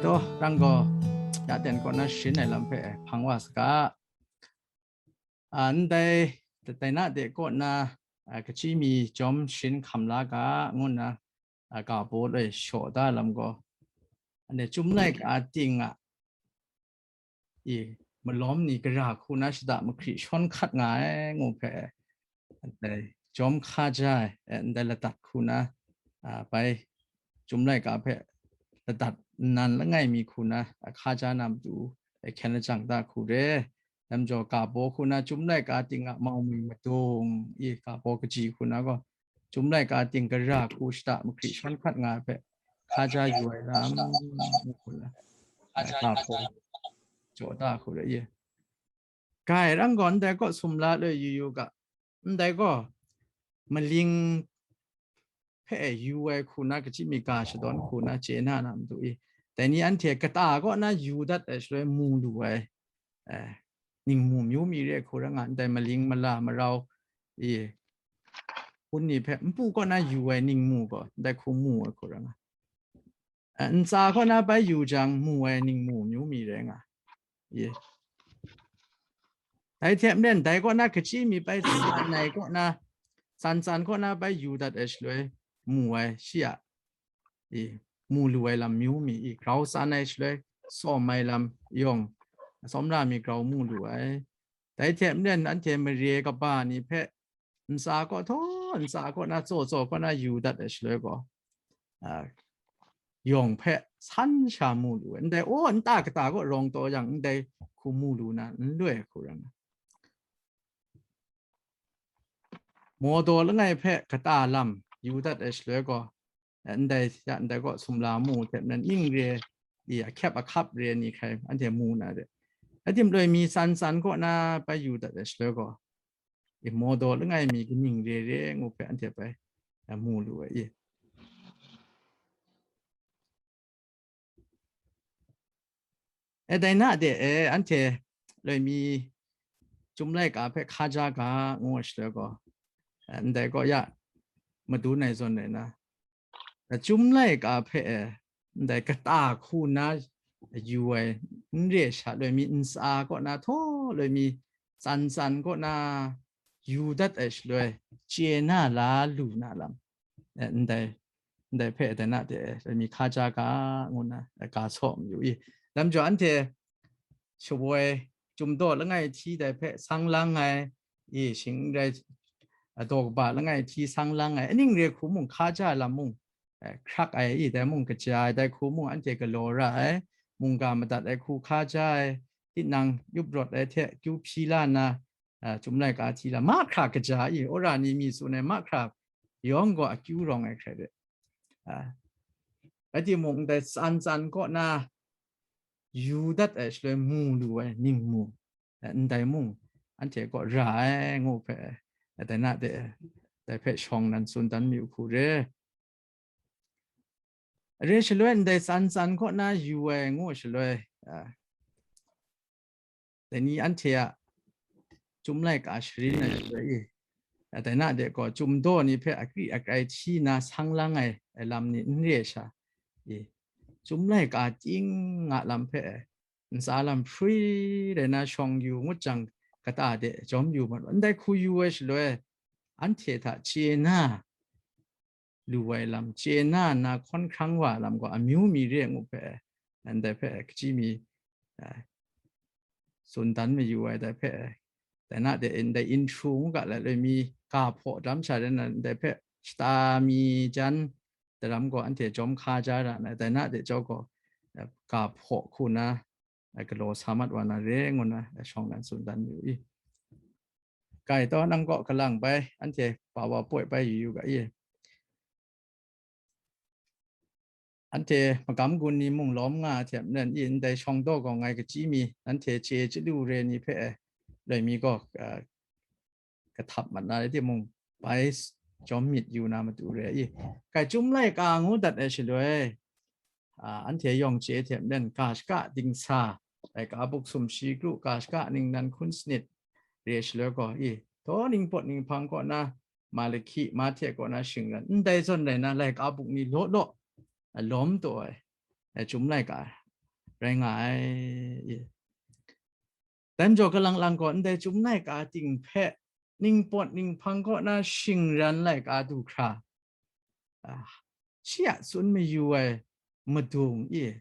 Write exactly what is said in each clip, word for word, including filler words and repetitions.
Taw, rang gaw, ya ten kaw na sharin ai lam hpe hpang wa saga. A, ndai, dai na de kaw na, a, kachyi mi jawm sharin hkam la ga, ngu nna, a, ga baw loi shaw da lam gaw, anhte Chyum laika ting a, i, malawm ni gara hku na shada mahkri shawn hkat nga ai, ngu hpe, ndai jawm hkaja ai, eh, ndai ladat hku na, a, bai Chyum laika hpe ladat nnan langai mi hku na, a, hkaja na matu, eh, hkyen lajang da hku re. Lam jaw, ga baw hku na Chyum laika ting a mau mi madung, i, ga baw kaji hku na gaw, Chyum laika ting gara hku shada mahkri shawn hkat nga ai hpe hkaja yu ai lam, ngu hku na, eh, ga baw jaw da hku re, i. Ga ai rang gaw, ndai kaw sumla loi yu yu ga, ndai gaw maling hpe yu ai hku na, kachyi mi ga shadawn hku na chye na na matu i, dai ni anhte kata kaw na yu dat ai shaloi mu lu ai, eh, ningmu myu mi re hku ra nga, ndai maling mala marau i, hpun ni hpe npu kaw na yu ai ningmu gaw ndai hku mu ai hku ra nga. A, ntsa kaw na bai yu jang, mu ai ningmu myu mi rai nga. Ye. Dai hte maren, dai kaw na kachyi mi bai tsan ai kaw na, tsan tsan kaw na bai yu dat ai shaloi, mu ai shi a, i, mu lu ai lam myu mi, i, grau tsan ai shaloi, sawm ai lam yawng, sawmra mi grau mu lu ai. Dai hte maren, anhte mare kaba ni hpe ntsa kaw htaw, ntsa kaw na tsaw tsaw kaw na yu dat ai shaloi gaw, a, yawng hpe san sha mu lu ai. Ndai, aw, nta kata kaw rawng taw yang, ndai hku mu lu na n loi hku rai nga. Mawdaw langai hpe kata lam yu dat ai shaloi gaw, ndai ya, ndai kaw sumla mu hte maren ning re i, ahkyep ahkap re ni hkrai anhte mu na re. Adim loi mi tsan tsan kaw na bai yu dat ai shaloi gaw, i, mawdaw langai mi kaning re re ngu hpe anhte bai, a, mu lu ai i. E, dai na de, e, anhte loi mi Chyum laika hpe hkaja ga ngu ai shaloi gaw, e, ndai kaw ya madun ai zawn rai na, e, Chyum laika hpe, e, ndai kata hku na yu ai n re sha, loi mi ntsa kaw na htaw, loi mi tsan tsan kaw na yu dat ai shaloi, chye na la lu na lam, e, ndai, ndai hpe dai na de, loi mi hkaja ga ngu na, e, ga saw mayu i. Lam jaw, anhte shawoi Chyum daw langai hti dai hpe sang lang ai, i, shing n rai, a, daw kaba langai hti sang lang ai, aning re hku mung, hkaja lam mung, e, hkrak ai, i, dai mung kaja ai, dai hku mung anhte galaw ra ai, mungga madat ai hku hkaja ai, tinang yup rawt ai hte kyu hpyi la na, a, Chyum laika hti la, mahkra kaja i, wora ni mi tsun ai mahkra yawng gaw akyu rawng ai hkrai de. A, rai timung, ndai tsan tsan kaw na yu dat ai shaloi mu lu ai ningmu, a, ndai mung anhte kaw ra ai ngu hpe, a, dai na de, dai hpe shawng nan tsun dan mi u hku re. Re shaloi ndai tsan tsan kaw na yu ai ngu shaloi, a, dai ni anhte a Chyum laika sharin ai shaloi i, a, dai na de gaw Chyum daw ni hpe akri akrai hti na sang lang ai, ai lam ni n re sha i, Chyum laika ting a lam hpe ntsa lam hprui rai na shawng yu ngut jang, kata de jawm yu mat, ndai hku yu ai shaloi, anhte hta chye na lu ai lam, chye na nna hkawn hkrang wa ai lam gaw amyu mi re ngu hpe, ndai hpe hkachyi mi, a, tsun dan mayu ai, dai hpe, dai na de, ndai intro ngu ga, lai loi mi ga hpaw dam sha de na, ndai hpe shata mi jan daram gaw anhte jawm hkaja ra na, dai na de jau gaw, a, ga hpaw hku na, a, galaw sa mat wa na re ngu na, a, shawng nan tsun dan mayu i. Kai taw nang kaw kalang bai, anhte PowerPoint bai yu yu ga i. Anhte magam gun ni mung lawm nga ai hte maren i, ndai shawng daw gaw ngai kachyi mi, nanhte chye chyalu re ni hpe, loi mi gaw, a, kahtap mat na rai timung, bai s-, jawm myit yu na matu re i. Kai Chyum laika ngu dat ai shaloi, a, anhte yawng chye hte maren ga shaka dingsa, laika buk sumshi kru, ga shaka ningnan hkun sanit re shaloi gaw i, daw ningpawt ninghpang kaw na, Malahki, Mahte kaw na shingran, ndai zawn rai na, laika buk ni law law, a, lawm taw ai, a, Chyum laika, rai nga ai. Dai majaw, kalang lang gaw ndai Chyum laika ting hpe ningpawt ninghpang kaw na shingran laika du hkra, shi a tsun mayu ai madung i,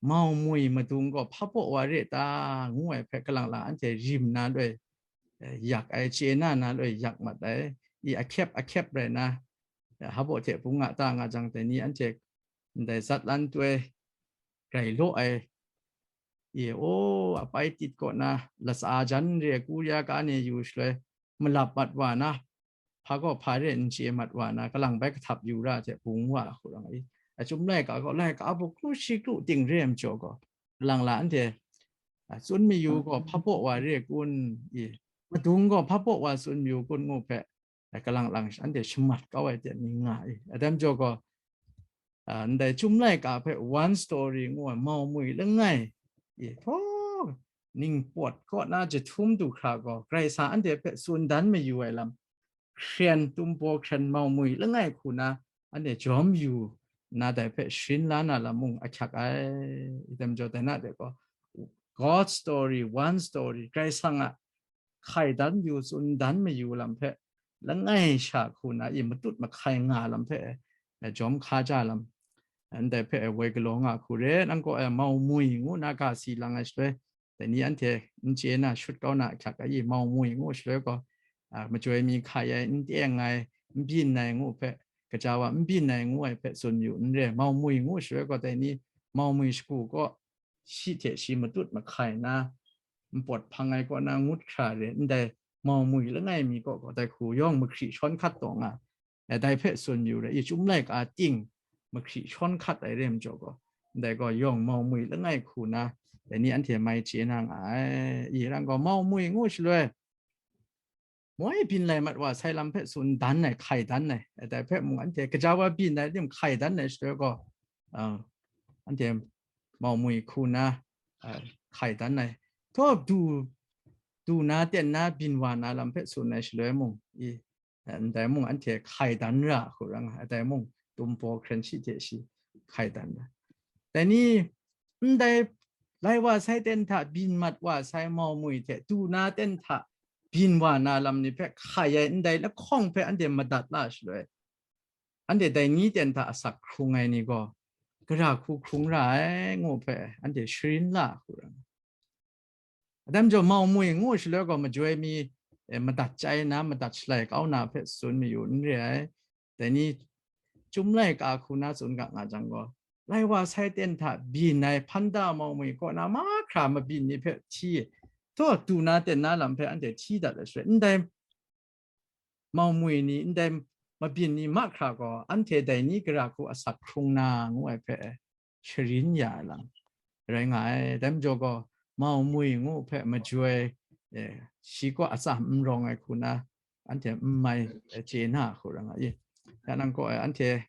mau mwi madung gaw hpa baw wa re ta, ngu ai hpe kalang lang anhte rim na loi, yak ai, chye na na loi yak mat ai, i ahkyep ahkyep rai na, hpa baw hte bung nga ta nga jang, dai ni anhte ndai zatlan toi grai law ai, i, o, apai tit kaw na latsa jan re, ku ya ka ne yu shaloi, malap mat wa na, hpa gaw hpa re n chye mat wa na, kalang bai kahtap yu ra hte bung wa hku rang i, a Chyum laika gaw laika buk kru shi kru ting re ai majaw gaw, kalang la anhte, a, tsun mayu gaw hpa baw wa re kun i, madung gaw hpa baw wa tsun mayu kun ngu hpe, kalang lang anhte shamat kau ai ten ni nga i. Adam jaw gaw, a, ndai Chyum laika hpe one story ngu ai mau mwi langai i, htaw, ningpawt kaw na jahtum du hkra gaw, Karai Kasang anhte hpe tsun dan mayu ai lam, hkren, tumbaw hkren mau mwi langai hku na anhte jawm yu na, dai hpe sharin la na lam mung ahkyak ai. Adam jaw dai na de gaw, God story, one story, Karai Kasang a hkai dan yu, tsun dan mayu lam hpe langai sha hku na i, matut mahkai nga lam hpe, e, jawm hka ja lam, ndai hpe, e, woi galaw nga hku re, nang gaw, e, mau mwi ngu na ga si lang ai shaloi, dai ni anhte n chye na shut kau na ahkyak ai i, mau mwi ngu shaloi gaw, a, majoi mi hkai ai, n teng ai, n byin ai ngu hpe, kaja wa n byin ai ngu ai hpe tsun yu n re, mau mwi ngu shaloi gaw, dai ni mau mwi shagu gaw, shi hte shi matut mahkai na, npawt hpang ai kaw na ngut hkra re, ndai mau mwi langai mi kaw gaw, dai hku yawng mahkri shawn hkat taw nga, e, dai hpe tsun yu re, i, Chyum laika ting mahkri shawn hkat ai re majaw gaw, ndai gaw yawng mau mwi langai hku na, dai ni anhte mai chye na nga ai, i, rang gaw mau mwi ngu shaloi, moi byin lai mat wa sai lam hpe tsun dan ai, hkai dan ai, dai hpe mung anhte gaja wa byin ai rim hkai dan ai shaloi gaw, a, anhte mau mwi hku na, a, hkai dan ai. Htaw du, du na ten na byin wa na lam hpe tsun ai shaloi mung, i, ndai mung anhte hkai dan ra hku rang ai, dai mung tumbaw hkren shi hte shi hkai dan ra. Dai ni, ndai lai wa sai ten hta byin mat wa sai mau mwi hte du na ten hta byin wa na lam ni hpe hkai ai ndai lahkawng hpe anhte madat la shaloi, anhte dai ni ten hta asak hkrung ai ni gaw, gara hku hkrung ra ai ngu hpe anhte sharin la hku rang ai. Adam jaw mau mwi ngu shaloi gaw, majoi mi, e, madat chyai na, madat shalai kau na hpe tsun mayu n re ai. Dai ni Chyum laika hku na tsun ga nga jang gaw, lai wa sai ten hta byin ai hpanda mau mwi kaw na mahkra mabyin ni hpe hti, htaw du na ten na lam hpe anhte hti dat ai shaloi, ndai mau mwi ni, ndai mabyin ni mahkra gaw, anhte dai ni gara hku asak hkrung na ngu ai hpe sharin ya ai lam rai nga ai. Dai majaw gaw, mau mwi ngu hpe majoi, e, shi kaw atsam n rawng ai hku na, anhte n mai, e, chye na hku rang ai. Ya nang gaw, e, anhte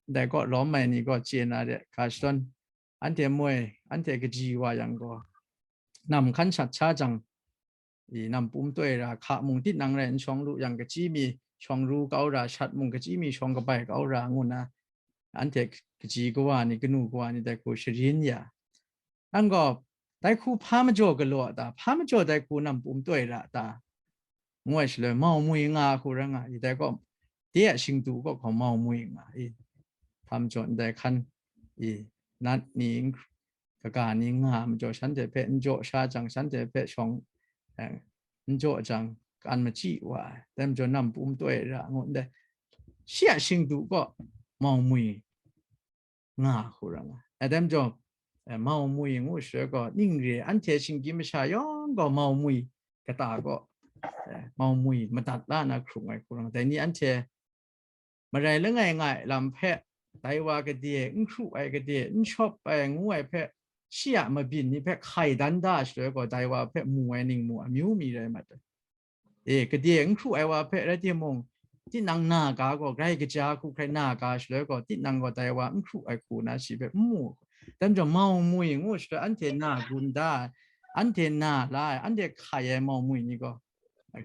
dai kaw lawm ai ni gaw chye na de, ga shadawn, anhte moi, anhte kaji wa yang gaw, nam hkan shat sha jang, i, nam pum toi ra, hka mung tinang rai n shawng lu yang, kachyi mi shawng ru kau ra, shat mung kachyi mi shawng kabai kau ra ngu na, anhte kaji kawa ni, kanu kawa ni dai hku sharin ya. Nang gaw, dai hku hpa majaw galaw a ta? Hpa majaw dai hku nam pum toi ra a ta? Ngu ai shaloi, mau mwi nga hku ra nga i, dai gaw, de a shingdu kaw gaw mau mwi nga i, hpa majaw ndai hkan i, nat ni, kaga ni nga majaw, shanhte hpe n jaw sha jang, shanhte hpe shawng, eh, n jaw jang, kan machyi wa ai, dai majaw nam pum toi ra ngu ndai, shi a shingdu kaw mau mwi nga hku ra nga ai. Dai majaw, eh, mau mwi ngu shaloi gaw, ning re anhte shinggyim masha yawng gaw mau mwi kata gaw, eh, mau mwi madat la na hkrung ai hku ra nga. Dai ni anhte marai langai ngai lam hpe, dai wa gade n hkru ai, gade n shawp ai ngu ai hpe, shi a mabyin ni hpe hkai dan da shaloi gaw, dai wa hpe mu ai ningmu amyu mi rai mat ai. E, gade n hkru ai wa hpe rai timung, tinang na ga gaw, grai kaja hku hkrai na ga shaloi gaw, tinang gaw dai wa n hkru ai hku na shi hpe n mu. Dai majaw mau mwi ngu shaloi, anhte na gun da ai, anhte na la ai, anhte hkai ai mau mwi ni gaw,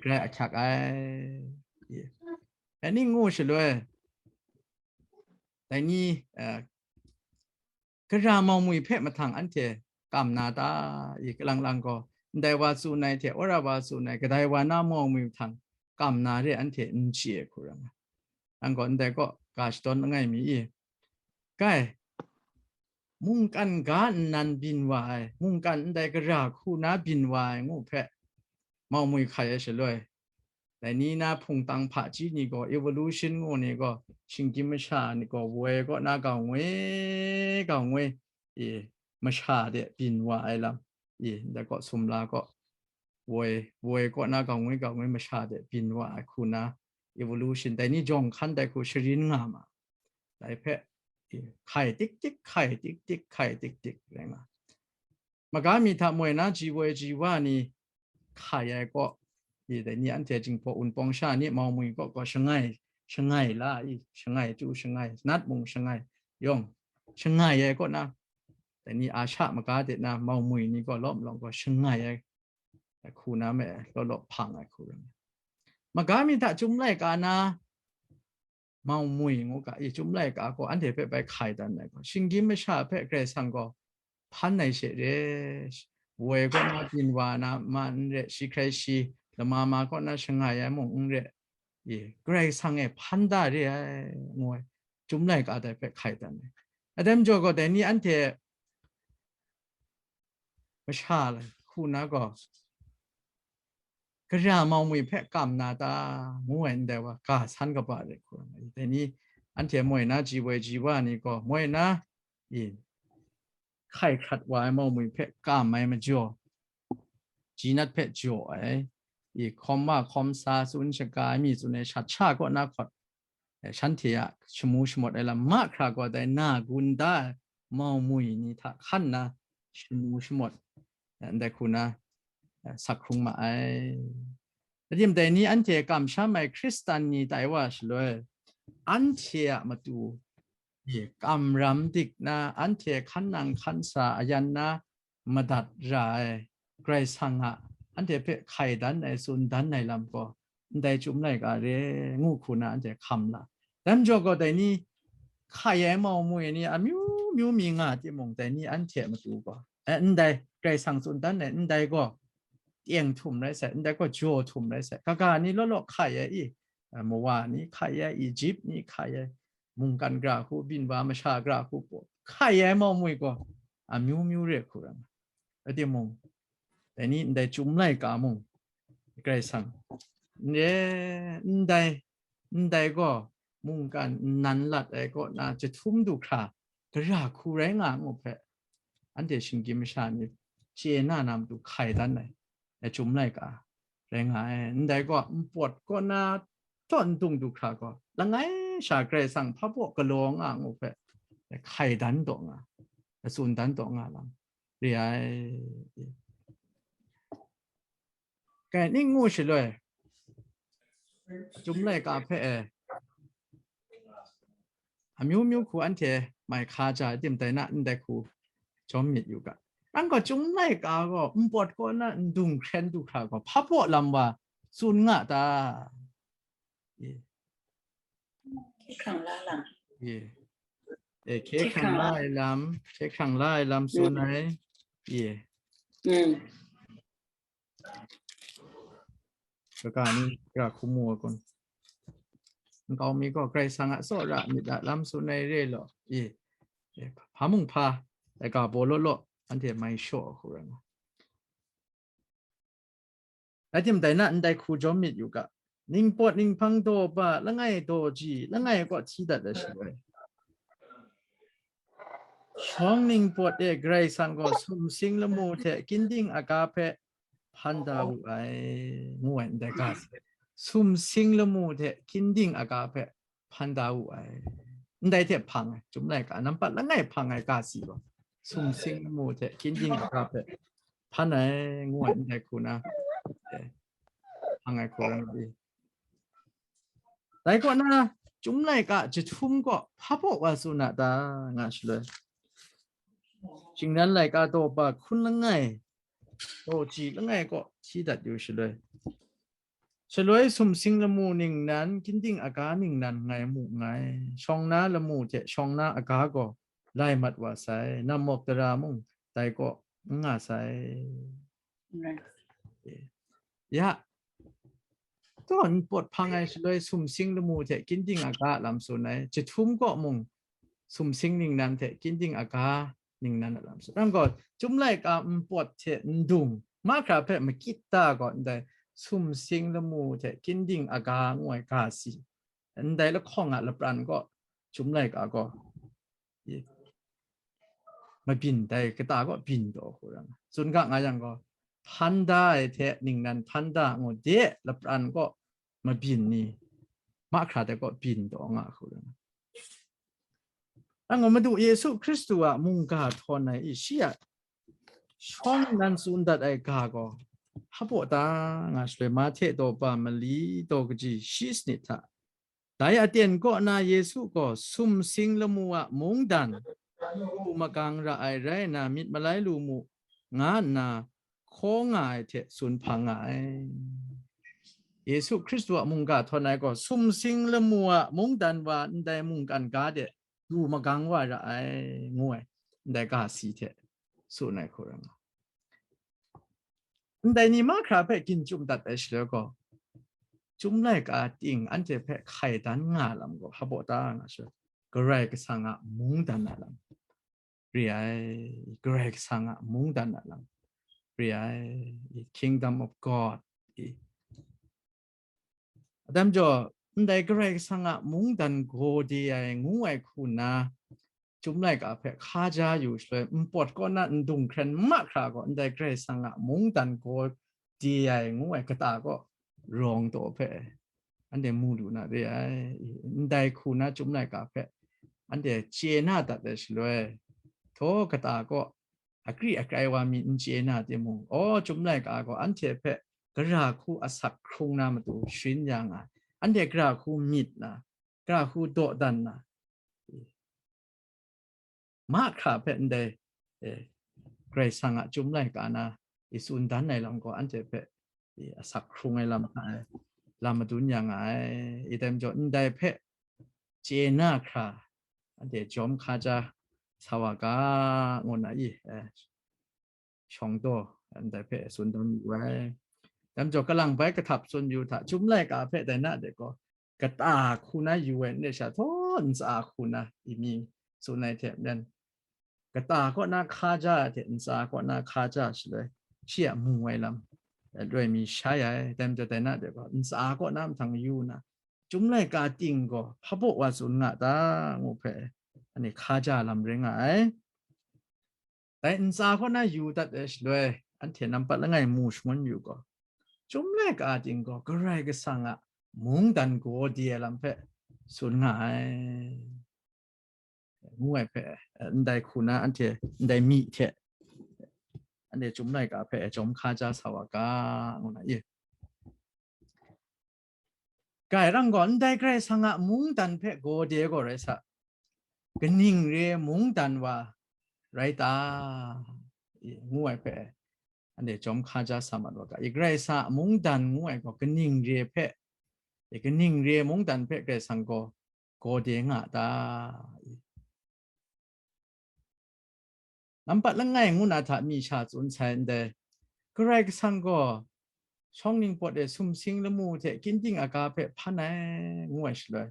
grai ahkyak ai. E, dai ni ngu shaloi, dai ni, eh, Gara mau mwi hpe mahtang anhte kam na ta? I, kalang lang gaw, ndai wa tsun ai hte wora wa tsun ai kadai wa na mau mwi mahtang kam na re anhte n chye ai hku rai nga. Nang gaw ndai kaw ga shadawn langai mi i, kai, mungkan ga nnan byin wa ai, mungkan ndai gara hku na byin wa ai ngu hpe, mau mwi hkai ai shaloi, dai ni na hpungtang hpaji ni gaw, evolution ngu ni gaw, shinggyim masha ni gaw, woi kaw na gau ngwi, gau ngwi, i, masha de byin wa ai lam, i, ndai kaw sumla kaw, woi, woi kaw na gau ngwi, gau ngwi masha de byin wa ai hku na, evolution, dai ni jawng hkan dai hku sharin nga ma. Dai hpe, i, hkai tik tik, hkai tik tik, hkai tik tik rai nga. Maga mi hta moi na ji woi ji wa ni hkai ai kaw, i, dai ni anhte Jinghpaw Wunpawng sha ni mau mwi kaw gaw shangai, shangai la i, shangai chyu, shangai nat mung shangai yawng, shangai ai kaw na, dai ni Asha maga de na mau mwi ni gaw lawm lawng gaw shangai ai hku na me, law law hpang ai hku rai. Maga mi hta Chyum laika na mau mwi ngu ga, i, Chyum laika gaw anhte hpe bai hkai dan ai gaw, shinggyim masha hpe Karai Kasang gaw hpan ai she re, woi kaw na byin wa na ma n re, shi hkrai shi lama ma kaw na shangai ai mung n re, i, Karai Kasang e hpan da re ai, ngu ai, Chyum laika dai hpe hkai dan ai. Adai majaw gaw, dai ni anhte masha la hku na gaw, gara mau mwi hpe kam na ta, ngu ai ndai wa, ga san kaba re hku na, dai ni anhte moi na ji woi ji wa ni gaw, moi na, i, hkai hkrat wa ai mau mwi hpe kam ai majaw, ji nat hpe jaw ai, i, hkawm wa hkawm sa, tsun shaga ai mi tsun ai shat sha kaw na hkawt, eh, shanhte a shamu shamawt ai lam mahkra gaw dai na gun da ai mau mwi ni hta hkan na shamu shamawt, eh, ndai hku na, eh, sak hkrung ma ai. Adim dai ni anhte kamsham ai Hkristan ni tai wa shaloi, anhte a matu, i, kamram dik na, anhte hkan nang hkan sa ayan na, madat ra ai Karai Kasang a anhte hpe hkai dan ai, tsun dan ai lam gaw, ndai Chyum laika re ngu hku na anhte hkam la. Dai majaw gaw, dai ni hkai ai mau mwi ni amyu myu mi nga timung, dai ni anhte matu gaw, eh, ndai Karai Kasang tsun dan ai ndai gaw, teng htum rai sai, ndai gaw jaw htum rai sai, kaga ni law law hkai ai i, eh, mawa ni hkai ai, Egypt ni hkai ai, mungkan gara hku byin wa, masha gara hku paw hkai ai mau mwi gaw, amyu myu re hku rai nga. Rai timung, dai ni ndai Chyum laika mung, Karai Kasang, n re, ndai, ndai gaw mungkan nnan lat ai kaw na jahtum du hkra gara hku rai nga ngu hpe, anhte shinggyim masha ni chye na na matu hkai dan ai, ai Chyum laika rai nga ai. Ndai gaw, npawt kaw na tawn dung du hkra gaw, langai sha Karai Kasang hpa baw galaw nga ngu hpe, hkai dan taw nga, tsun dan taw nga lam re ai. Kai ning ngu shaloi, Chyum laika hpe e, amyu myu hku anhte mai hka ja tim tai na, ndai hku jawm myit yu ga. Nang gaw Chyum laika gaw npawt kaw na ndung hkren du hkra gaw, hpa baw lam wa tsun nga ta? Ye. Hkye hkrang la lam. Ye. E, hkye hkrang la ai lam, hkye hkrang la ai lam tsun ai. Ye. Mm. Kaga ni, gara hku mu ai kun. Nkau mi gaw Karai Kasang a tsawra myit a lam tsun ai re law, i, i, hpa mung hpa, ai ga baw law law, anhte mai shaw hku rai nga. Rai tim dai na, ndai hku jawm myit yu ga. Ningpawt ninghpang daw ba, langai daw ji, langai kaw hti dat ai shaloi, shawng ningpawt e Karai Kasang gaw sumsing lamu hte ginding aga hpe hpan da wu ai, ngu ai ndai ga si. Sumsing lamu hte ginding aga hpe hpan da wu ai. Ndai hte hpang ai, Chyum laika nampat langai hpang ai ga si gaw, sumsing lamu hte ginding aga hpe hpan ai, ngu ai ndai hku na, eh, hpang ai hku rai nga i. Dai kaw na, Chyum laika jahtum kaw hpa baw wa tsun a ta, nga shaloi, shingnan laika daw ba hkun langai, daw ji langai kaw hti dat yu shaloi, shaloi sumsing lamu ningnan, ginding aga ningnan ngai mu nngai. Shawng na lamu hte shawng na aga gaw lai mat wa sai, namawk dara mung dai kaw n nga sai. Ya, tawn pawt hpang ai shaloi sumsing lamu hte ginding aga a lam tsun ai, jahtum kaw mung sumsing ningnan hte ginding aga ningnan a lam tsun. Nang gaw, Chyum laika npawt hte ndung mahkra hpe makit ta gaw ndai sumsing lamu hte ginding aga ngu ai ga si, ndai lahkawng a lapran gaw, Chyum laika gaw, mabyin dai kata kaw byin taw hku rai nga. Tsun ga nga yang gaw, hpan da ai hte ningnan hpan da ngu de lapran kaw mabyin ni mahkra dai kaw byin taw nga hku rai nga. Nang gaw Madu Yesu Hkristu a mungga htawn ai i, shi a shawng nan tsun dat ai ga gaw, hpa baw ta nga shaloi, Mahte daw pa mali daw kaji shi sanit hta, dai aten kaw na Yesu gaw sumsing lamu a mungdan lu magang ra ai rai nna, myit malai lu mu, nga nna hkaw nga ai hte tsun hpang nga ai. Yesu Hkristu a mungga htawn ai gaw sumsing lamu a mungdan wa ndai mungkan ga de lu magang wa ra ai, ngu ai, ndai ga si hte tsun ai hku rai nga. Ndai ni mahkra hpe ginchum dat ai shaloi gaw, Chyum laika ting anhte hpe hkai dan nga lam gaw, hpa baw ta nga shaloi, Karai Kasang a mungdan a lam re ai, Karai Kasang a mungdan a lam re ai, Kingdom of God i. Adam jaw, ndai Karai Kasang a mungdan gaw de ai ngu ai hku nna, Chyum laika hpe hka ja yu shaloi, npawt kaw na ndung hkren mahkra gaw, ndai Karai Kasang a mungdan gaw de ai ngu ai kata kaw rawng taw hpe anhte mu lu na re ai. Ndai hku na Chyum laika hpe anhte chye na dat ai shaloi, htaw kata kaw akri akrai wa mi n chye na timung, aw, Chyum laika gaw anhte hpe gara hku asak hkrung na matu sharin ya nga ai, anhte gara hku myit na, gara hku dawdan na, mahkra hpe ndai, eh, Karai Kasang a Chyum laika na i tsun dan ai lam gaw, anhte hpe i asak hkrung ai lam hta e lam madun ya nga ai. I dai majaw, ndai hpe chye na hkra, anhte jawm hka ja sa wa ga, ngu na i, eh, shawng daw ndai hpe tsun dan wu ai. Dai majaw, kalang bai kahtap tsun yu hta, Chyum laika hpe dai na de gaw, kata hku na yu ai n de sha, htaw ntsa hku na i mi tsun ai hte maren, kata kaw na hka ja ai hte ntsa kaw na hka ja shaloi, shi a mu ai lam, eh, loi mi shai ai. Dai majaw, dai na de gaw, ntsa kaw na mahtang yu na, Chyum laika ting gaw hpa baw wa tsun nga ta, ngu hpe, anhte hka ja lam rai nga ai. Dai ntsa kaw na yu dat ai shaloi, anhte nampat langai mu shangun yu gaw, Chyum laika ting gaw Karai Kasang a mungdan gaw de ai lam hpe tsun nga ai, ngu ai hpe, ndai hku na anhte ndai mi hte anhte Chyum laika hpe jawm hka ja sa wa ga, ngu na i. Grai rang gaw, ndai Karai Kasang a mungdan hpe gaw de gaw rai sa, kaning re mungdan wa rai ta? Ngu ai hpe, anhte jawm hka ja sa mat wa ga. I Karai Kasang a mungdan ngu ai gaw, kaning re hpe, i kaning re mungdan hpe Karai Kasang gaw, gaw de nga ta? Nampat langai ngu na hta mi sha tsun sai ndai, Karai Kasang gaw shawng ningpawt e sumsing lamu hte ginding aga hpe hpan ai, ngu ai shaloi,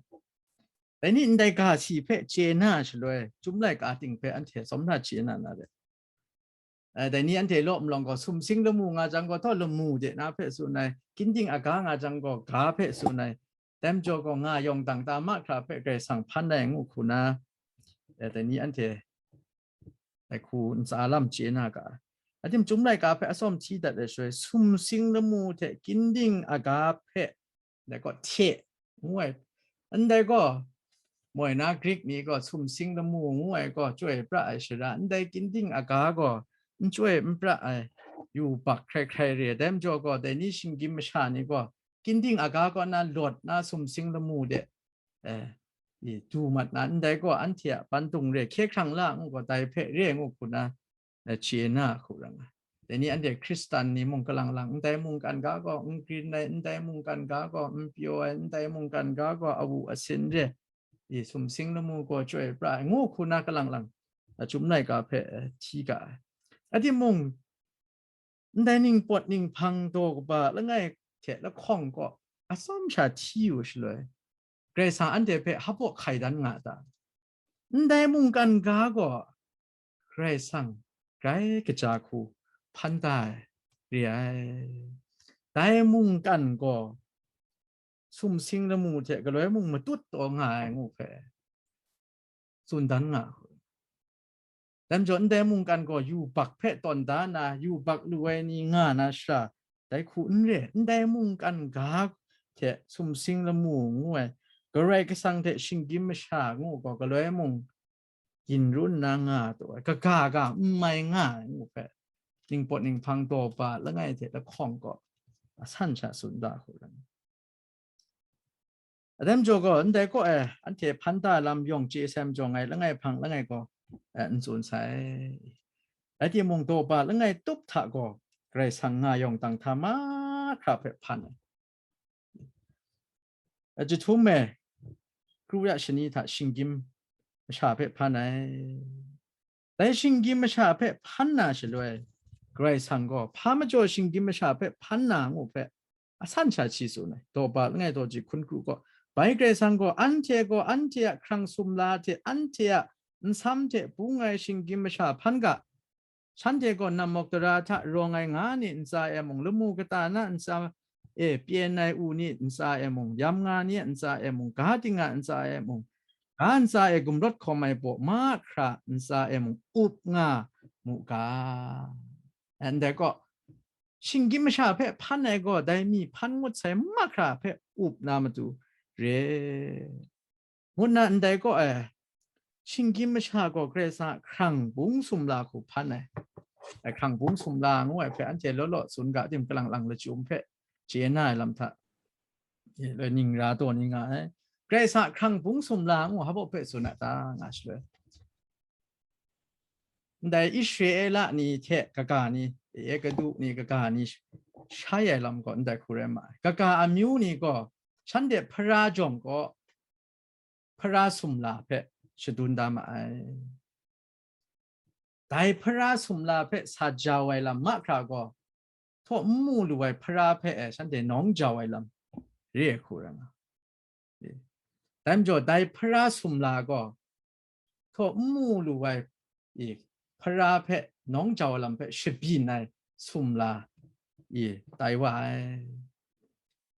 dai ni ndai ga si hpe chye na shaloi, Chyum laika ting hpe anhte tsawm na chye na na re. Eh, dai ni anhte law malawng gaw, sumsing lamu nga jang gaw, htaw lamu de na hpe tsun ai, ginding aga nga jang gaw, ga hpe tsun ai, dai majaw gaw, nga yawng dang ta mahkra hpe Karai Kasang hpan ai ngu hku na, eh, dai ni anhte dai hku ntsa lam chye na ga ai. Atim Chyum laika hpe atsawm hti dat ai shaloi, sumsing lamu hte ginding aga hpe, dai gaw hte ngu ai, ndai gaw, moi na Grik ni gaw sumsing lamu ngu ai gaw chyoi pra ai shara, ndai ginding aga gaw n chyoi n pra ai, yubak hkrai hkrai re ai. Dai majaw gaw, dai ni shinggyim masha ni gaw, ginding aga kaw na lawt na sumsing lamu de, eh, i du mat na, ndai gaw anhte a pandung re, hkye hkrang la ngu gaw, dai hpe re ngu hku na, eh, chye na hku rai nga. Dai ni anhte Hkristan ni mung kalang lang, ndai mungkan ga gaw n grin ai, ndai mungkan ga gaw n pyaw ai, ndai mungkan ga gaw awu asin re, i sumsing lamu gaw chyoi pra ai, ngu hku na kalang lang, Chyum laika hpe hti ga ai. Rai timung, ndai ningpawt ninghpang daw kaba langai hte lahkawng kaw atsawm sha hti yu shaloi, Karai Kasang anhte hpe hpaw hkai dan nga ta? Ndai mungkan ga gaw Karai Kasang grai kaja hku hpan da ai re ai. Dai mungkan gaw sumsing lamu hte galoi mung matut taw nga ai ngu hpe tsun dan nga hku. Dai majaw, ndai mungkan gaw yubak hpe tawn da na, yubak lu ai ni nga na shara, dai hku n re, ndai mungkan ga hte sumsing lamu ngu ai, Karai Kasang hte shinggyim masha ngu gaw, galoi mung ginrun na nga taw ai, kaga ga n mai nga ai ngu hpe, ningpawt ninghpang daw ba langai hte lahkawng gaw, asan sha tsun da hku rai. Dai majaw gaw, ndai kaw e anhte hpan da lam yawng chye sai majaw, ngai langai hpang langai gaw, eh, n tsun sai. Rai timung, daw ba langai tup hta gaw, Karai Kasang nga yawng dang hta mahkra hpe hpan ai. Eh, jahtum e, kru ya shani hta shinggyim masha hpe hpan ai. Dai shinggyim masha hpe hpan na shaloi, Karai Kasang gaw, hpa majaw shinggyim masha hpe hpan na ngu hpe, asan sha shi tsun ai. Daw ba langai daw ji hkun kru gaw, bai Karai Kasang gaw, anhte gaw anhte a hkrang sumla hte anhte a nsam hte bung ai shinggyim masha hpan ga. Shanhte gaw namawk dara hta rawng ai nga ni ntsa e mung, lamu kata na ntsa e pyen ai u ni ntsa e mung, yam nga ni a ntsa e mung, ga ting a ntsa e mung, ga ntsa e gumrawt hkawm ai baw mahkra ntsa e mung up nga mu ga. Ndai gaw, shinggyim masha hpe hpan ai gaw, dai mi hpan ngut sai mahkra hpe up na matu re. Ngut na ndai gaw, eh, shinggyim masha gaw Karai Kasang a hkrang bung sumla hku hpan ai. Eh, hkrang bung sumla ngu ai hpe anhte law law tsun ga tim, kalang lang lachyum hpe chye na ai lam hta, eh, ning ra taw ni nga ai. Karai Kasang a hkrang bung sumla ngu hpa baw hpe tsun a ta nga shaloi, ndai Israela ni hte kaga ni, Egutu ni kaga ni shai ai lam gaw ndai hku rai ma ai. Kaga amyu ni gaw shanhte hpara jawng gaw hpara sumla hpe shadun da ma ai. Dai hpara sumla hpe sa jau ai lam mahkra gaw, htaw n mu lu ai hpara hpe e shanhte nawng jau ai lam re ai hku rai nga. Dai majaw, dai hpara sumla gaw, htaw n mu lu ai, i, hpara hpe nawng jau ai lam hpe shabyin ai sumla, i, tai wa ai.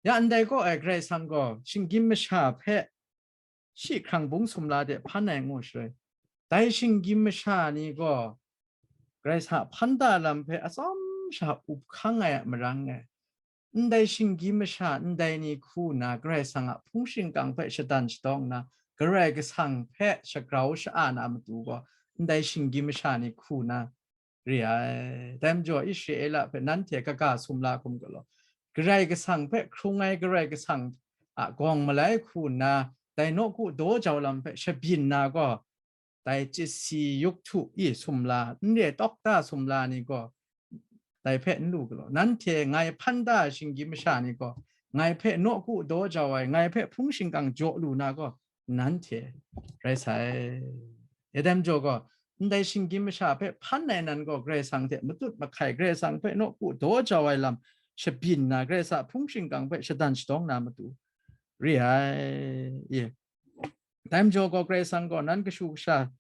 Ya ndai gaw ai Karai Kasang gaw shinggyim masha hpe shi hkrang bung sumla de hpan ai ngu shaloi, dai shinggyim masha ni gaw Karai Kasang a hpan da lam hpe atsawm sha up hkang ai a marang e, ndai shinggyim masha ndai ni hku nna Karai Kasang a hpung shingkang hpe shadan shadawng nna, Karai Kasang hpe shagrau sha-a na matu gaw, ndai shinggyim masha ni hku nna re ai. Dai majaw, Israela hpe nanhte kaga sumla hkum galaw, Karai Kasang hpe hkrung ai Karai Kasang a gawng malai hku nna, dai nawku daw jau lam hpe shabyin na gaw, dai chyasi yuktu i sumla, n re tawkta sumla ni gaw, dai hpe n lu galaw. Nanhte ngai hpan da ai shinggyim masha ni gaw, ngai hpe nawku daw jau ai, ngai hpe hpung shingkang jaw lu na gaw, nanhte rai sai. E dai majaw gaw, ndai shinggyim masha hpe hpan ai nan gaw, Karai Kasang hte matut mahkai, Karai Kasang hpe nawku daw jau ai lam shabyin na, Karai Kasang a hpung shingkang hpe shadan shadawng na matu re ai. Ye. Dai majaw gaw, Karai Kasang gaw nan kashu kasha,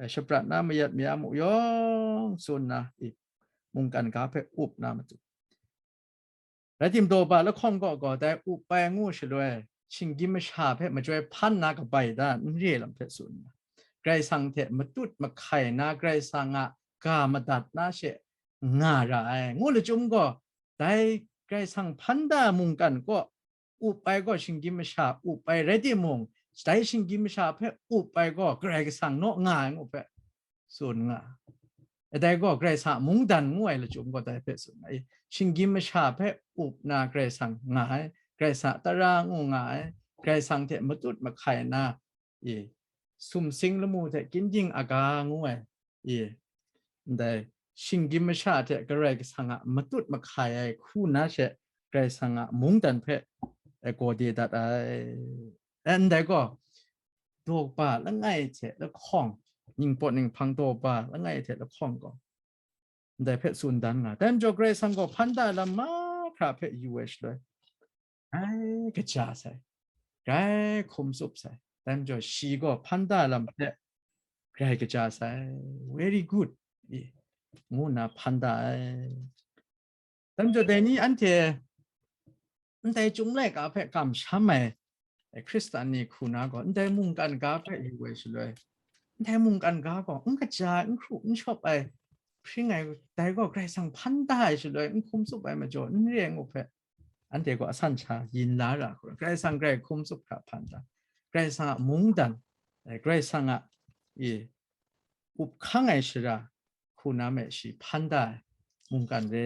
eh, shaprat na mayat maya mu yawng tsun na, i, mungkan ga hpe up na matu. Rai timung, daw ba lahkawng kaw gaw, dai up ai ngu shaloi, shinggyim masha hpe majoi hpan na kabai da n re lam hpe tsun nna, Karai Kasang hte matut mahkai na, Karai Kasang a ga madat na she nga ra ai. Ngu lachyum gaw, dai Karai Kasang hpan da mungkan kaw up ai gaw shinggyim masha up ai rai timung, dai shinggyim masha hpe up ai gaw Karai Kasang naw nga ai ngu hpe tsun nga ai. Dai gaw Karai Kasang a mungdan ngu ai lachyum gaw dai hpe tsun nga ai. Shinggyim masha hpe up na Karai Kasang nga ai, Karai Kasang a tara ngu nga ai, Karai Kasang hte matut mahkai na, i, sumsing lamu hte kyin ding aga ngu ai, i, ndai shinggyim masha hte Karai Kasang a matut mahkai ai hku na she Karai Kasang a mungdan hpe, e, gaw de dat ai. E, ndai gaw, daw ba langai hte lahkawng, ningpawt ninghpang daw ba langai hte lahkawng gaw, ndai hpe tsun dan nga. Dai majaw Karai Kasang gaw hpan da ai lam mahkra hpe yu ai shaloi, grai kaja sai, grai hkum tsup sai. Dai majaw shi gaw hpan da ai lam hpe grai kaja sai, very good, i, ngu nna hpan da ai. Dai majaw dai ni anhte ndai Chyum laika hpe kamsham ai, e, Hkristan ni hku na gaw, ndai mungkan ga hpe yu ai shaloi, ndai mungkan ga gaw n kaja ai, n hkru n shawp ai, hpring ai, dai gaw Karai Kasang hpan da ai shaloi, n hkum tsup ai majaw n re ai ngu hpe, anhte gaw asan sha yin la ra hku, Karai Kasang grai hkum tsup hkra hpan da, Karai Kasang a mungdan, e, Karai Kasang a, e, up hkang ai shara hku na me shi hpan da ai mungkan re.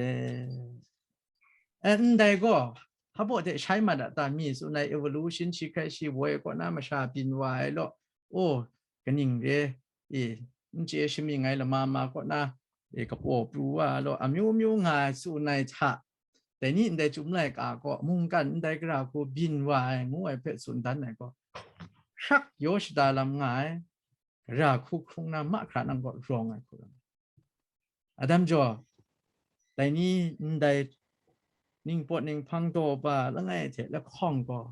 E, ndai gaw, hpa baw de shai mat a ta, mi tsun ai evolution shi hkrai shi woi kaw na masha byin wa ai law, o, kaning re, e, n chye shamying ai lama ma kaw na, e, kapaw pru wa ai law, amyu myu nga ai tsun ai hta, dai ni ndai Chyum laika gaw mungkan ndai gara hku byin wa ai ngu ai hpe tsun dan ai gaw, hkrak yaw shada lam nga ai, ra hku hkrung na mahkra nang gaw rawng ai hku rawng. Adam jaw, dai ni ndai ningpawt ninghpang daw ba langai hte lahkawng gaw,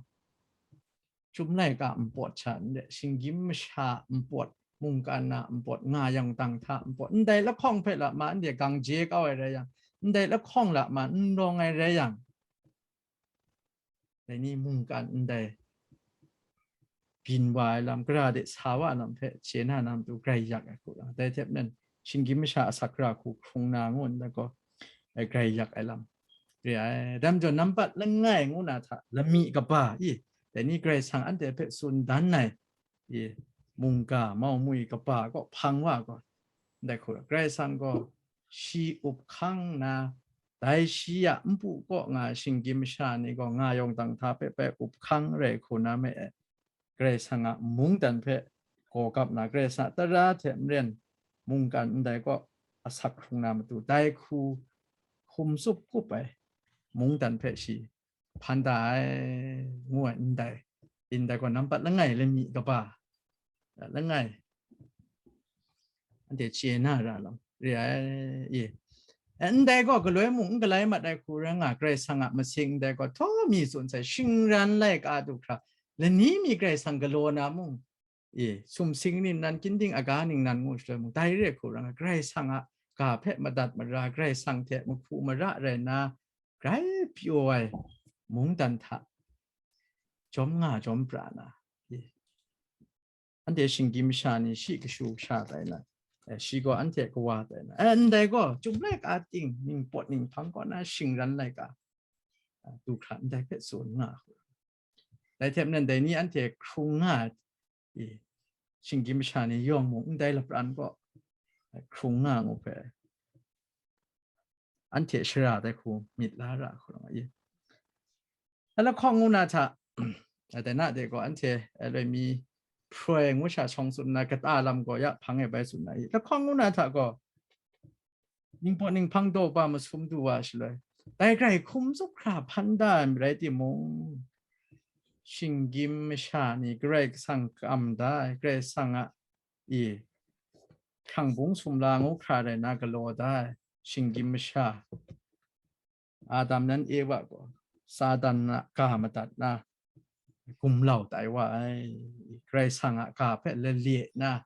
Chyum laika npawt sha n re, shinggyim masha npawt, mungkan na npawt, nga yang dang hta npawt, ndai lahkawng hpe lama anhte gang je kau ai rai yang, ndai lahkawng lama n rawng ai rai yang, dai ni mungkan ndai byin wa ai lam, gara de sa wa ai lam hpe chye na na matu grai yak ai hku rawng, dai hte maren shinggyim masha asak gara hku hkrung na ngu ndai gaw, e, grai yak ai lam re ai. Dai majaw nampat langai ngu na hta lami kaba i, dai ni Karai Kasang anhte hpe tsun dan ai, i, mungga mau mwi kaba kaw hpang wa gaw, ndai hku rawng, Karai Kasang gaw shi up hkang nna, dai shi a npu kaw nga ai shinggyim masha ni gaw nga yawng dang hta hpe bai up hkang rai hku na me e, Karai Kasang a mungdan hpe gaw gap na, Karai Kasang a tara hte maren mungkan ndai kaw asak hkrung na matu, dai hku hkum tsup kup ai mungdan hpe shi hpan da ai, ngu ai ndai, ndai gaw nampat langai lami kaba, langai anhte chye na ra lam re ai, i. E, ndai gaw galoi mung n galai mat ai hku rai nga, Karai Kasang a masing ndai gaw htaw mi tsun sai, shingran laika du hkra, lani mi Karai Kasang galaw na mung, e, sumsing ningnan, ginding aga ningnan ngu shaloi mung, dai re hku rai nga, Karai Kasang a ga hpe madat mara, Karai Kasang hte mahku mara rai nna, grai pyaw ai mungdan hta jawm nga jawm pra na, e, anhte shinggyim masha ni shi kashu kasha tai na, e, shi gaw anhte kawa tai na, e, ndai gaw Chyum laika ting ningpawt ninghpang kaw na shingran laika, a, du hkra ndai hpe tsun nga. Dai hte maren dai ni anhte hkrung nga ai, i, shinggyim masha ni yawng mung ndai lapran kaw hkrung nga ngu hpe, anhte shara dai hku myit la ra hku rawng ai. Lahkawng ngu na hta, dai na de gaw anhte, e, loi mi hproi ngu sha shawng tsun nna, kata lam gaw ya hpang e bai tsun na i, lahkawng ngu na hta gaw, ningpawt ninghpang daw ba masum du wa shaloi, dai grai hkum tsup hkra hpan da ai marai timung, shinggyim masha ni Karai Kasang kam da ai, Karai Kasang a, i, hkrang bung sumla ngu hkra rai na galaw da ai shinggyim masha, Adam nan Ewa gaw Satan a ga madat na, gumlau tai wa ai, Karai Kasang a ga hpe lale na,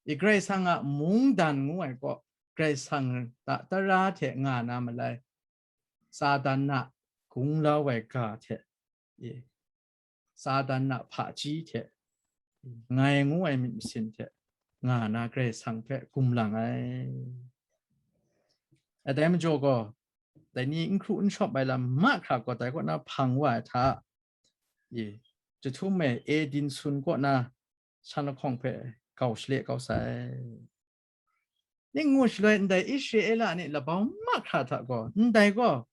i, Karai Kasang a mungdan ngu ai kaw, Karai Kasang a tara hte nga na malai, Satan a gunglau ai ga hte, i, Satan a hpaji hte, ngai ngu ai myit masin hte nga na Karai Kasang hpe gumlang ai. A, dai majaw gaw, dai ni n hkru n shawp ai lam mahkra gaw dai kaw na hpang wa ai hta, i, jahtum e Edin sun kaw na shan lahkawng hpe gau shale kau sai. Ning ngu shaloi ndai Israela ni labau mahkra hta gaw, ndai gaw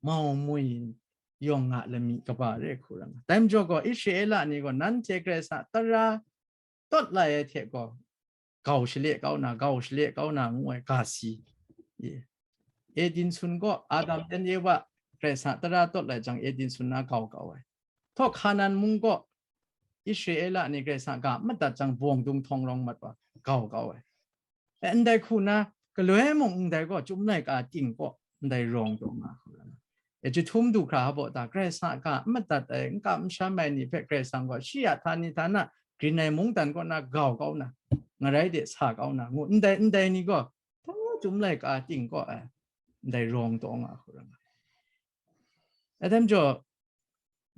mau mwi yawng a lami kaba re hku rai nga. Dai majaw gaw, Israela ni gaw nanhte Karai Kasang a tara tawt lai ai hte gaw, gau shale kau na, gau shale kau na ngu ai ga si. Ye. Edin sun gaw Adam yan Ewa Karai Kasang a tara tawt lai jang, Edin sun na gau kau ai. Htaw Hkanan mung gaw Israela ni Karai Kasang ga madat jang bawng dung htawng rawng mat wa gau kau ai. E, ndai hku na, galoi mung ndai gaw, Chyum laika ting kaw, ndai rawng taw nga hku ra na. E, jahtum du hkra hpa ta, Karai Kasang a ga n madat ai, n kam n sham ai ni hpe Karai Kasang gaw, shi a htani htana, grin ai mungdan kaw na gau kau na, ngarai de sa kau na, ngu, ndai, ndai ni gaw, ta Chyum laika ting kaw ai, ndai rawng taw nga hku ra na. Atam jaw,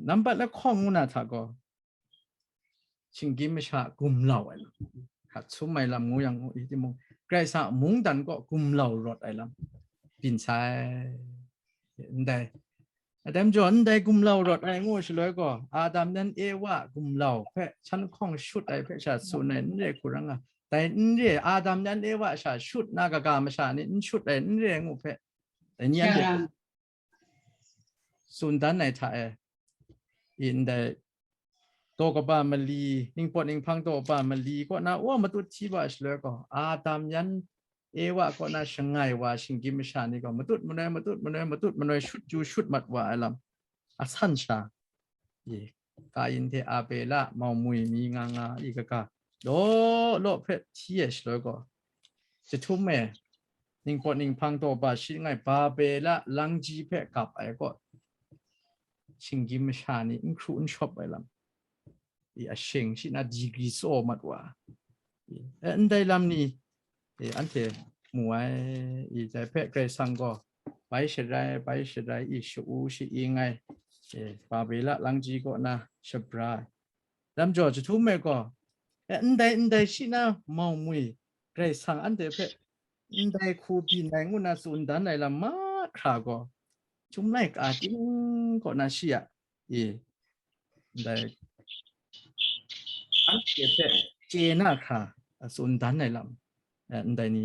nambat lahkawng ngu na hta gaw, shinggyim masha gumlau ai lam, hkrat sum ai lam ngu yang ngu i timung, Karai Kasang mungdan kaw gumlau rawt ai lam byin sai. Ndai, atam jaw, ndai gumlau rawt ai ngu shaloi gaw, Adam yan Ewa gumlau hpe chan hkawng shut ai hpe sha tsun ai n re hku ra nga. Dai n re, Adam yan Ewa sha shut na kaga masha ni n shut ai n re ngu hpe, dai ni anhte tsun dan ai hta e, i ndai daw kaba mali, ningpawt ninghpang daw kaba mali kaw na, wa matut hti wa shaloi gaw, Adam yan Ewa kaw na shangai wa shinggyim masha ni gaw, matut manoi, matut manoi, matut manoi, shut ju shut mat wa ai lam, a san sha, i, Kayin hte Abela, mau mwi mi nga nga, i kaga, law law hpe hti ai shaloi gaw, jahtum e, ningpawt ninghpang daw ba shi ngai Babela langji hpe gap ai kaw, shinggyim masha ni n hkru n shawp ai lam, i, ashing shi na degree tsaw mat wa, i, e, ndai lam ni, i, anhte mu ai, i, dai hpe Karai Kasang gaw, bai sharai, bai sharai, i, sha-u sha-ing ai, i, Babela langji kaw na shabra ai. Lam jaw jahtum e gaw, e, ndai, ndai shi na mau mwi, Karai Kasang anhte hpe ndai hku byin ai ngu na tsun dan ai lam mahkra gaw, Chyum laika ting kaw na shi a, i, ndai anhte hpe chye na hkra, a, tsun dan ai lam, e, ndai ni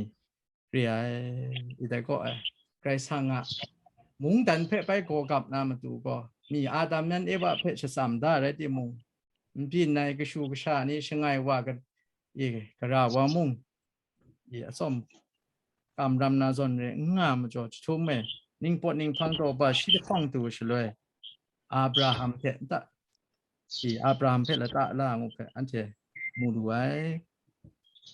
re ai, i dai kaw ai. Karai Kasang a mungdan hpe bai gaw gap na matu gaw, mi Adam yan Ewa hpe shatsam da rai timung, n byin ai kashu kasha ni shangai wa ga-, i, gara wa mung, i, atsawm kamram na zawn re n nga majaw, jahtum e, ningpawt ninghpang daw ba shi lahkawng du shaloi, Abraham hte nta, i, Abraham hpe lata la ngu hpe anhte mu lu ai.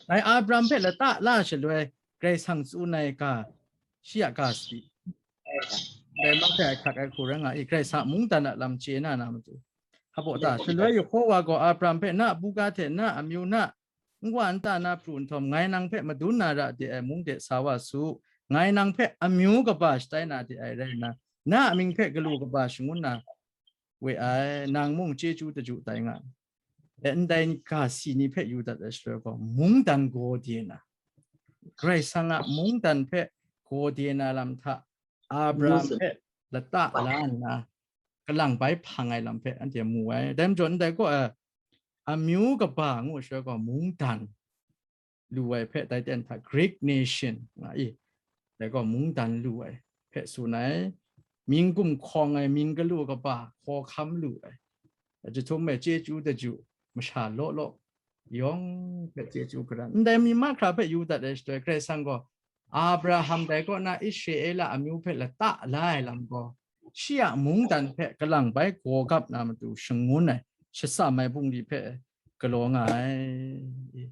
Dai Abraham hpe lata la shaloi, Karai Kasang tsun ai ga, shi a ga sadi, dai mahkra ai hkak ai hku rai nga i, Karai Kasang mungdan a lam chye na na matu. Hpa ta, shaloi Yehowa gaw Abraham hpe, na buga hte na amyu na nwa nta na pru nhtawm, ngai nang hpe madun na ra de ai mung de sa wa su, ngai nang hpe amyu kaba shatai na de ai rai nna, na amying hpe galu kaba shangun na we ai, nang mung chyeju daju tai nga ai. E, ndai ga si ni hpe yu dat ai shaloi gaw, mungdan gaw de na, Karai Kasang a mungdan hpe gaw de na lam hta, Abraham hpe lata la nna, kalang bai hpang ai lam hpe anhte mu ai. Dai majaw, ndai gaw, e, amyu kaba ngu shaloi gaw, mungdan lu ai hpe, dai ten hta Greek nation nga i, dai gaw mungdan lu ai hpe tsun ai, mying gumhkawng ai, mying galu kaba hkawhkam lu ai, jahtum e chyeju daju masha law law yawng hpe chyeju garan, ndai mi mahkra hpe yu dat ai shaloi, Karai Kasang gaw Abraham dai kaw na Israela amyu hpe lata la ai lam gaw, shi a mungdan hpe kalang bai gaw gap na matu shangun ai, shatsam ai bungli hpe galaw nga ai.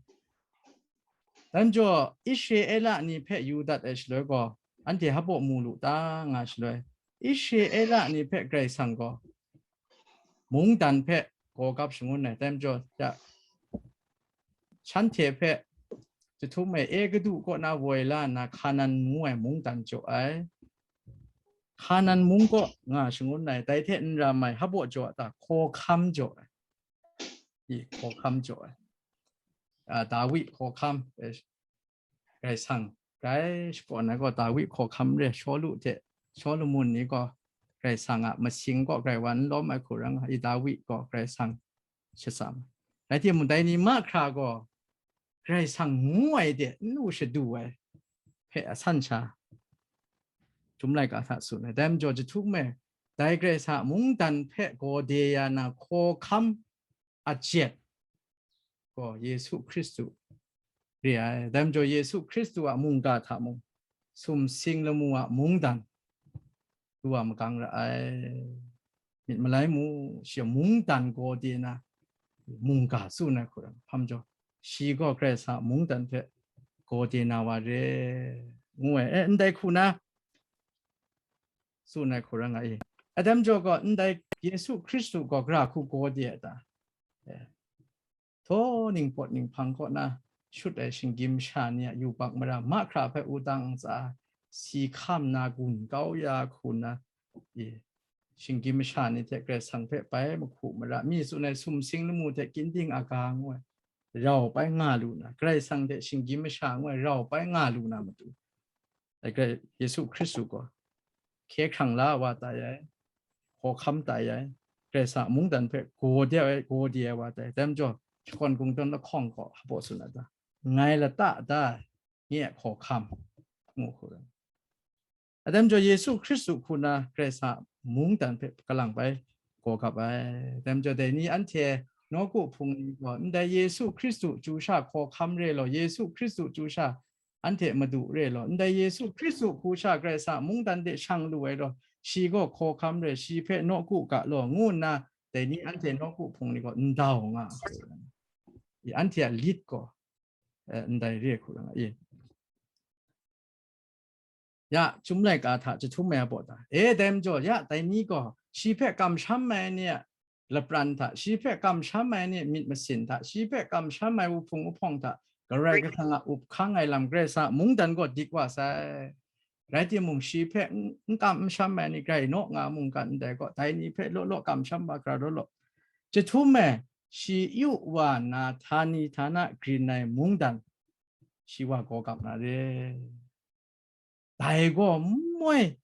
Dai majaw, Israela ni hpe yu dat ai shaloi gaw, anhte hpa mu lu ta nga shaloi, Israela ni hpe Karai Kasang gaw mungdan hpe gaw gap shangun ai. Dai majaw, ya, shanhte hpe jahtum e Egiptu kaw na woi la nna, Hkanan ngu ai mungdan jaw ai. Hkanan mung kaw nga shangun ai, dai hte n ram ai, hpa jaw a ta, hkawhkam jaw ai. I, hkawhkam jaw ai. A, Dawi hkawhkam, e, Karai Kasang, grai shakawn ai gaw Dawi hkawhkam re, Shawlu hte Shawlumon ni gaw Karai Kasang a masing kaw grai wa n lawm ai hku rai nga, i Dawi gaw Karai Kasang shatsam. Rai timung, dai ni mahkra gaw Karai Kasang ngu ai de n lu shadu ai hpe a san sha Chyum laika hta tsun ai. Dai majaw, jahtum e, dai Karai Kasang a mungdan hpe gaw de ya na hkawhkam a jet gaw Yesu Hkristu re ai. Dai majaw, Yesu Hkristu a mungga hta mung, sumsing lamu a mungdan lu wa magang ra ai. Myit malai mu, shi a mungdan gaw de na, mungga tsun ai hku rai, hpa majaw, shi gaw Karai Kasang a mungdan hpe gaw de na wa re, ngu ai, e, ndai hku na tsun ai hku rai nga i. Atam jaw gaw, ndai Yesu Hkristu gaw gara hku gaw de ai ta? E, htaw ningpawt ninghpang kaw na shut ai shinggyim masha ni a yubak mara mahkra hpe wudang ntsa si hkam na gun kau ya hku na, e, shinggyim masha ni hte Karai Kasang hpe bai mahku mara, mi tsun ai sumsing lamu hte ginding aga ngu ai rau bai nga lu na, Karai Kasang hte shinggyim masha ngu ai rau bai nga lu na matu, ai Karai Yesu Hkristu gaw hkye hkrang la wa tai ai, hkawhkam tai ai, Karai Kasang a mungdan hpe gaw de ai, gaw de ai wa tai. Dai majaw, shakawn kungdawn lahkawng gaw hpa baw tsun a ta? Ngai lata da, nye a hkawhkam, ngu hku rai. Atam jaw Yesu Hkristu hku na Karai Kasang a mungdan hpe kalang bai gaw gap ai. Atam jaw dai ni anhte nawku hpung ni gaw, ndai Yesu Hkristu chyu sha hkawhkam re law, Yesu Hkristu chyu sha anhte madu re law, ndai Yesu Hkristu hku sha Karai Kasang a mungdan de shang lu ai law, shi gaw hkawhkam re, shi hpe nawku ga law, ngu nna dai ni anhte nawku hpung ni gaw ndau nga ai. I anhte a lit gaw, eh, ndai re hku rai nga i. Ya, Chyum laika hta jahtum ai a baw ta? E, dai majaw, ya, dai ni gaw shi hpe kamsham ai ni a lapran hta, shi hpe kamsham ai ni myit masin hta, shi hpe kamsham ai wuhpung wuhpawng hta, Karai Kasang a up hkang ai lam Karai Kasang a mungdan gaw dik wa sai. Rai timung, shi hpe n, n kam n sham ai ni grai naw nga mungkan ndai gaw, dai ni hpe law law kamsham wa hkra law law. Jahtum e, shi yu wa nna htani htana grin ai mungdan, shi wa gaw gap na re. Dai gaw moi,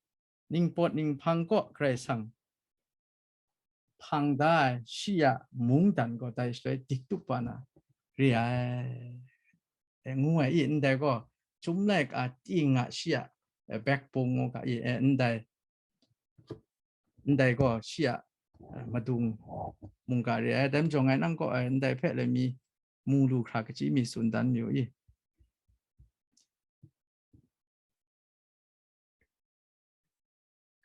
ningpawt ninghpang kaw Karai Kasang hpang da ai shi a mungdan gaw dai shaloi dik tup wa na re ai, e, ngu ai i, ndai gaw Chyum laika ting a shi a, e, backbone ngu ga i, e, ndai, ndai gaw shi a, e, madung mungga re ai. Dai majaw ngai nang kaw ai ndai hpe lai mi mu lu hkra kachyi mi tsun dan mayu i.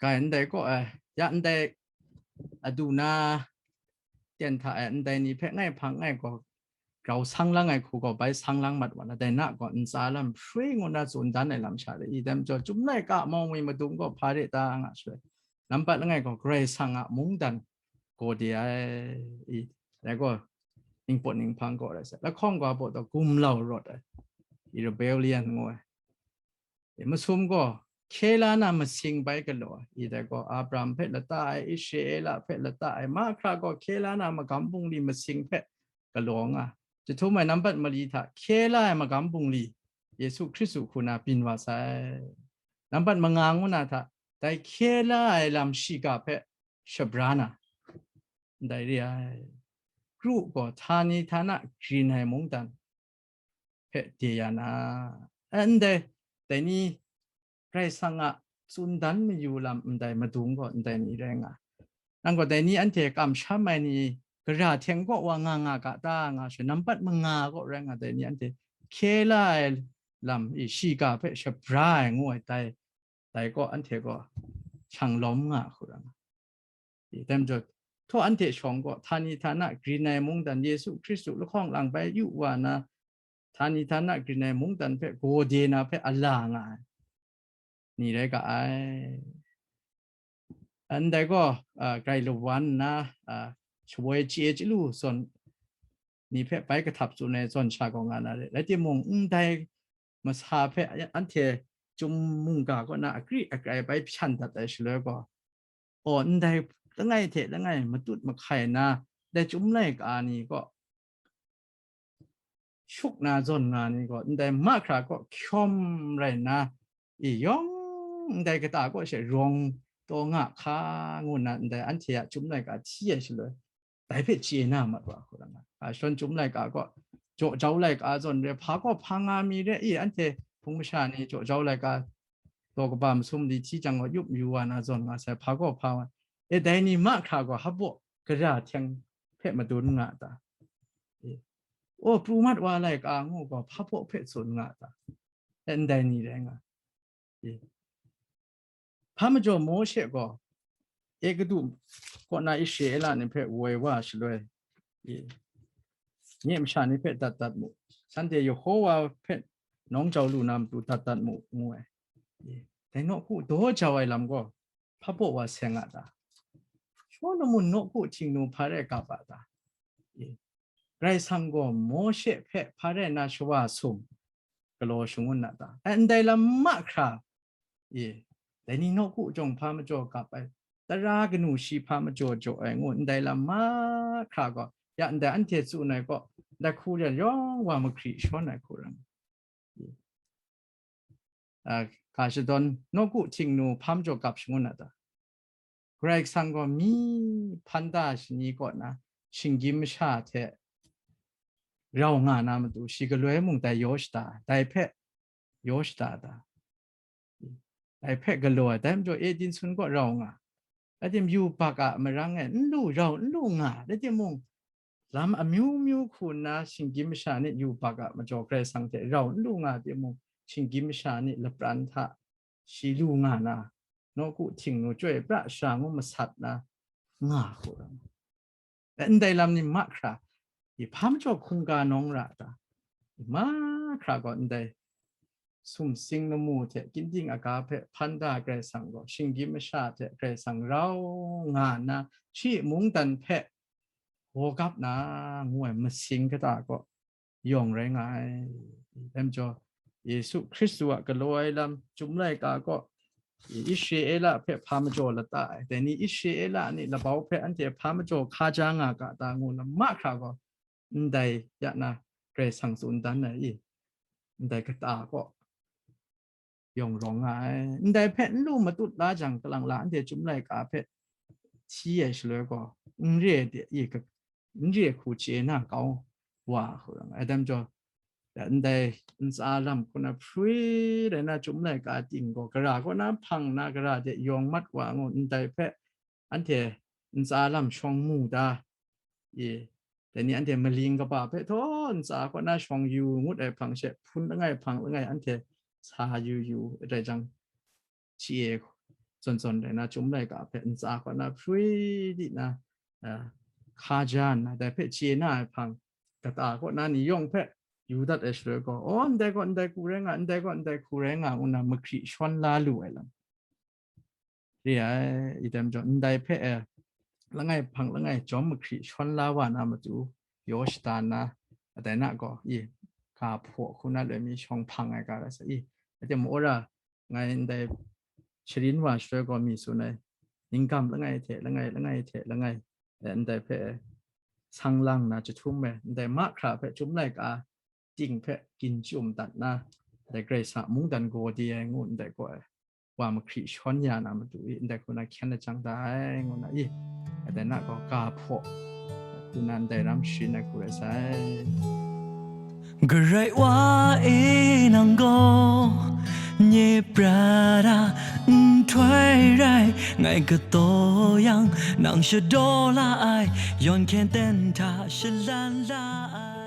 Kai ndai kaw ai, ya ndai adu na ten hta e, ndai ni hpe ngai hpang ngai gaw grau sang lang ai hku gaw bai sang lang mat wa na, dai na gaw ntsa lam hpri ngu na tsun dan ai lam sha de i, dai majaw Chyum laika mawng mi madung gaw hpa re ta nga shaloi, nampat langai gaw Karai Kasang a mungdan gaw de ai i, dai gaw ningpawt ninghpang gaw rai sai, lahkawng gaw baw taw gumlau rawt ai i, rebellion ngu ai. E, masum gaw hkye la na masing bai galaw ai, i dai gaw Abraham hpe lata ai, Israela hpe lata ai, mahkra gaw hkye la na magam bungli masing hpe galaw nga. Jahtum ai nambat mali hta hkye la ai magam bungli Yesu Hkristu hku na byin wa sai. Nambat manga ngu na hta dai hkye la ai lam shiga hpe shabra na, ndai re ai. Kru gaw htani htana grin ai mungdan hpe de ya na, e, ndai, dai ni Karai Kasang a tsun dan mayu lam ndai madung gaw ndai ni rai nga. Nang gaw dai ni anhte kamsham ai ni gara hte kaw wa nga nga ga ta nga sha, nambat manga kaw rai nga, dai ni anhte hkye la ai lam i shiga hpe shabra ai ngu ai, dai, dai kaw anhte gaw shang lawm nga hku rai nga. I, dai majaw, htaw anhte shawng gaw htani htana grin ai mungdan Yesu Hkristu lahkawng lang bai yu wa na, htani htana grin ai mungdan hpe gaw de na hpe a la nga ai ni rai ga ai. Ndai gaw, a, grai lawan nna, a, shawoi chye chyalu zawn ni hpe bai kahtap tsun ai zawn sha gaw nga na re. Rai timung, ndai masa hpe anhte Chyum mungga kaw na akri akrai bai hpyan dat ai shaloi gaw, aw, ndai langai hte langai matut mahkai na, dai Chyum laika ni gaw shuk na zawn nga ni gaw, ndai mahkra kaw hkyawm rai nna, i yawng ndai kata kaw she rawng taw nga hka ngu nna, ndai anhte a Chyum laika hti ai shaloi, dai hpe chye na mat wa hku rai nga. A, shon Chyum laika gaw, jaw jau laika zawn re, hpa gaw hpa nga mi re i, anhte hpung masha ni jaw jau laika, daw kaba masum li hti jang gaw yup yu wa na zawn nga sai, hpa gaw hpa wa. E, dai ni mahkra gaw hpa baw gara hte hpe madun nga ta? E, o, pru mat wa laika ngu gaw hpa baw hpe tsun nga ta? E, ndai ni rai nga. E, hpa majaw Mawshe gaw Egutu kaw na Israela ni hpe woi wa shaloi, e, nye masha ni hpe dat dat mu, shanhte Yehowa hpe nawng jau lu na matu dat dat mu, ngu ai. Dai nawku daw jau ai lam gaw, hpa baw wa seng a ta? Shawlumon nawku htingnu hpa rai gap a ta? Karai Kasang gaw Mawshe hpe hpa rai na shawa sum galaw shangun na ta? Ai, ndai lam mahkra, e, dai ni nawku jawng hpa majaw gap ai, tara kanu shi hpa majaw jaw ai ngu ndai lam mahkra gaw, ya ndai anhte tsun ai gaw, ndai hku jan yawng wa mahkri shawn ai hku rai. A, ga shadawn nawku htingnu hpa majaw gap shangun a ta? Karai Kasang gaw mi hpan da shani kaw na shinggyim masha hte rau nga na matu, shi galoi mung dai yaw shada, dai hpe yaw shada ta? Dai hpe galaw ai, dai majaw Eden sun kaw rau nga, rai timung, yu bak a marang e n lu, rau n lu nga, rai timung, lam amyu myu hku nna shinggyim masha ni yu bak a majaw, Karai Kasang hte rau n lu nga timung, shinggyim masha ni lapran hta shi lu nga na, nawku htingnu chyoi pra sha ngu masat na nga hku rai. Ndai lam ni mahkra, i hpa majaw hkungga nawng ra ta? I mahkra gaw ndai sumsing lamu hte ginding aga hpe hpan da Karai Kasang gaw, shinggyim masha hte Karai Kasang rau nga nna, shi mungdan hpe gawgap na, ngu ai masing kata gaw yawng rai nga ai. Dai majaw, Yesu Hkristu a galaw ai lam, Chyum Laika gaw Israela hpe hpa majaw lata ai, dai ni Israela ni labau hpe anhte hpa majaw hkaja nga ga ta, ngu lam mahkra gaw, ndai ya na Karai Kasang tsun dan ai i, ndai kata gaw yawng rawng nga ai. Ndai hpe n lu matut la jang, kalang la anhte Chyum Laika hpe hti ai shaloi gaw, n re de i, n re hku chye na kau wa hku rai nga ai. Dai majaw, ndai ntsa lam kaw na hpri rai na, Chyum Laika ting gaw gara kaw na hpang na, gara de yawng mat wa ngu, ndai hpe anhte ntsa lam shawng mu da, e, dai ni anhte maling kaba hpe htaw ntsa kaw na shawng yu ngut ai hpang she, hpun langai hpang langai anhte sa yu yu, rai jang, chye zawn zawn rai na, Chyum Laika hpe ntsa kaw na hpri di na, a, hkaja nna, dai hpe chye na ai hpang, kata kaw na ni yawng hpe yu dat ai shaloi gaw, aw, ndai gaw ndai hku rai nga, ndai gaw ndai hku rai nga, ngu na mahkri shawn la lu ai lam re ai. I dai majaw, ndai hpe e, langai hpang langai jawm mahkri shawn la wa na matu, yaw shada nna, adai na gaw, i, ga hpaw hku na loi mi shawng hpang ai ga rai sa i, a tim wora, ngai ndai sharin wa shaloi gaw mi tsun ai, ninggam langai hte langai, langai hte langai, e, ndai hpe e, sang lang na jahtum e, ndai mahkra hpe Chyum Laika ting hpe ginchum dat na, ndai Karai Kasang mungdan gaw di ai ngu ndai gaw e, wa mahkri shawn ya na matu i, ndai hku na hkyen lajang da ai, ngu na i, adai na gaw ga hpaw hku na ndai ram sharin ai hku rai sai. Karai wa e, nang gaw nye pra da nhtoi rai, ngai kataw yang nang shadaw la ai, yawn hkyen ten hta shalan la ai.